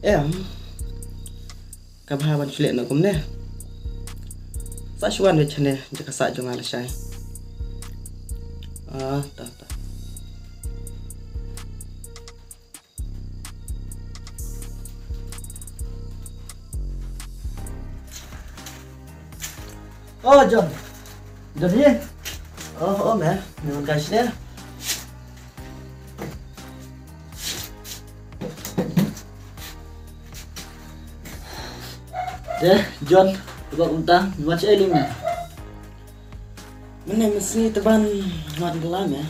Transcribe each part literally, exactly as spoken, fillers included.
Em. Ka bha ban shu leh noh kumne. Sa shu wan wei chane, jaka sah jong nga lashai. Ah, ta, ta. Oh, John. John hi. Oh, oh, me. Me wan kai shane. Te, John, te ba kumta, me wan shaei lei me? Mynne mynsngi te ban wan kylla me.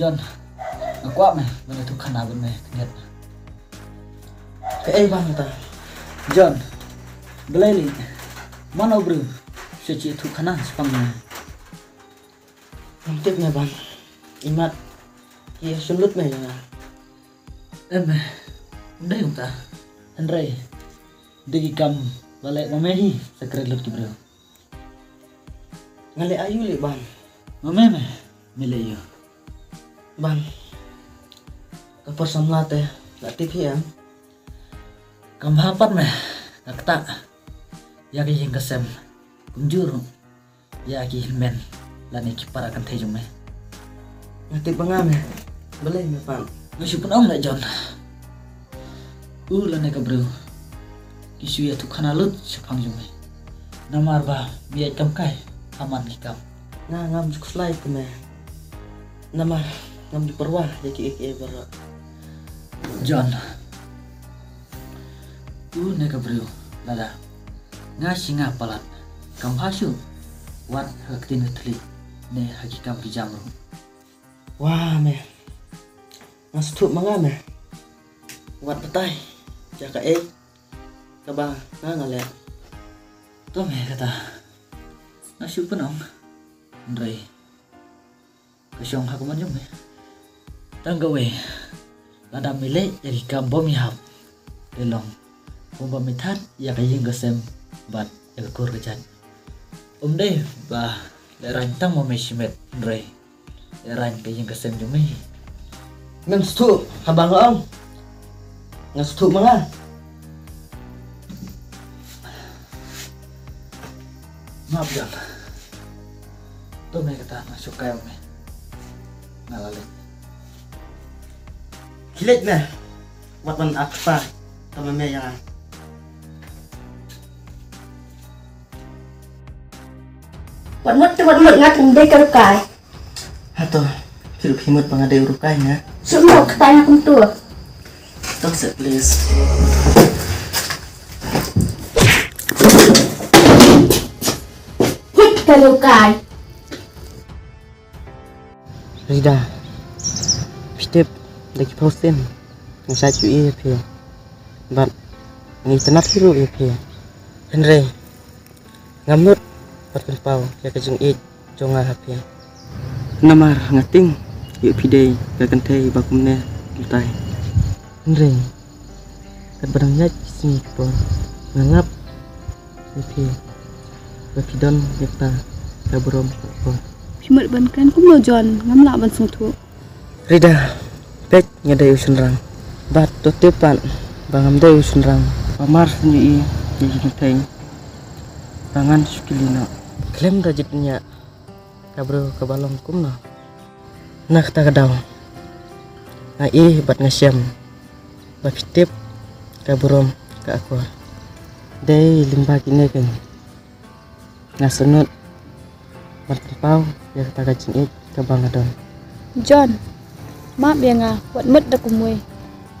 John, nga kwah me ban ïathuh khana bad me khyndiat. Kaei ban kata? John, balei lei? Mano u briew shu ïathuh khana shaphang me? Ngam tip me ban. Imat ki ïashim lut me ïa nga. Em, ym dei kumta. Hynrei dei ki kam ba leh ma me hi sa kren lut ki briew. Nga leh aïu lei ban? Ma me me, me leh aïu? Ban. Ka por samla te la tip hi em. Kam bha pat me, ka ktah ïa ka ïing ka sem. Kumjuh ruh ïa ki hynmen lane ki para kynthei jong me. Nga tip ba nga me. Balei me pan? Nga shu pynong leh John. U lane ka briew ki shu ïathuh khana lut shaphang jong me. Namar ba me ïaid kam kai ha man ki kam. Nga ngam ju khuslai te me. Namar ngam ju pyrwa ïa kiei kiei baroh. John. U ne ka briew lada nga shi nga palat kam bha shuh wat ha ka ktien ka thylliej ne ha ki kam ki jam ruh. Wa me. Nga sngewthuh ma nga me. Wat batai ïa kaei kaba nga nga leh. To me kata. Nga shu pynong. Hynrei ka shong ha ka mon jong me. Tang kawei, lada me leh ïa ki kam bym ïahap, te long kumba me thad ïa ka ïing ka sem bad ïa ka kur ka jait. Ym dei ba lehraiñ tang ma me shimet, hynrei lehraiñ ka ïing ka sem jong me. Mem sngewthuh haba nga ong? Nga sngewthuh ma nga. Map jam. To me kata, nga shu kai me. Nga la leit. Khie leit me. Wat ban akpa. Tama me ïa nga. Wat mut te wat mut, nga tang dei ka rukai. Hato, phi ruh phi mut ba nga dei u rukai nga? Shu mut kata nga kumtu. Don't say please. Put ka rukai. Rida, phi tip, da ki phew sien nga shait ïohi ïa phi. Bad nga itynnad hi ruh ïa phi. Hynrei ngam nud ban pynpaw ïa ka jingïeit jong nga ha phi. Namar nga tieng ïoh phi dei ka kynthei ba kumne kumtai. Hynrei katba dang ïaid ki sngi ki por nga lap ïa phi ba phi don ïa kata ka burom ka akor. Phi mut ban kren kumno John, ngam lah ban sngewthuh. Rida, peit nga dei u shynrang. Bad to tip pat ba ngam dei u shynrang ba mar shu ïohi ïa ki kynthei ba ngan shu kylli noh. Khlem da jingtip ïa ka briew kaba long kumno. Na kata ka daw nga ïohi bad nga shem ba phi tip ka burom ka akor. Dei lyngba kine keiñ nga sngewthuh ban pynpaw ïa kata ka jingïeit kaba nga don. John, map ïa nga, wat mut da kumwei.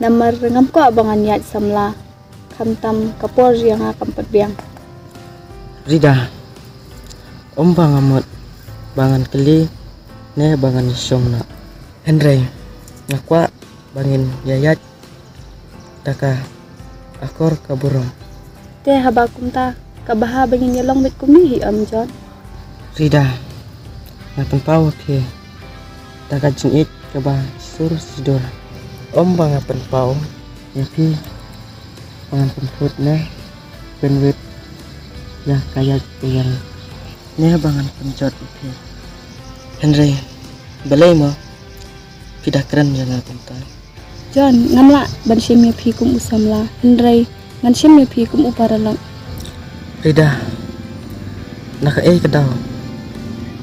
Namar ngam kwah ba ngan ïaid samla khamtam ka por ïa nga kam pat biang. Rida, ym ba nga mut ba ngan kylli ne ba ngan shong noh. Hynrei nga kwah ba ngin ïa ïaid da ka akor ka burom. Te haba kumta, ka bha ba ngin ïa long beit kumne hi em John? Rida, nga pynpaw ïa phi da ka jingïeit kaba sur shisha. Ym ba nga pynpaw ïa phi ba ngan pynphut ne pynwit ïa ka ïaid ka ïeng ne ba ngan pynjot ïa phi. Hynrei balei mo phi da kren ïa nga kumta? John, ngam lah ban shim ïa phi kum u samla, hynrei ngan shim ïa phi kum u paralok. Rida, na kaei ka daw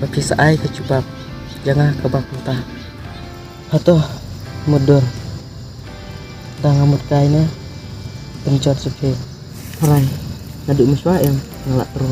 ba phi sa ai ka jubab ïa nga kaba kumta? Hato mut dur da nga mut kai ne pynjot sha phi? Hooid, naduh mynshuwa em nga la tyrwa.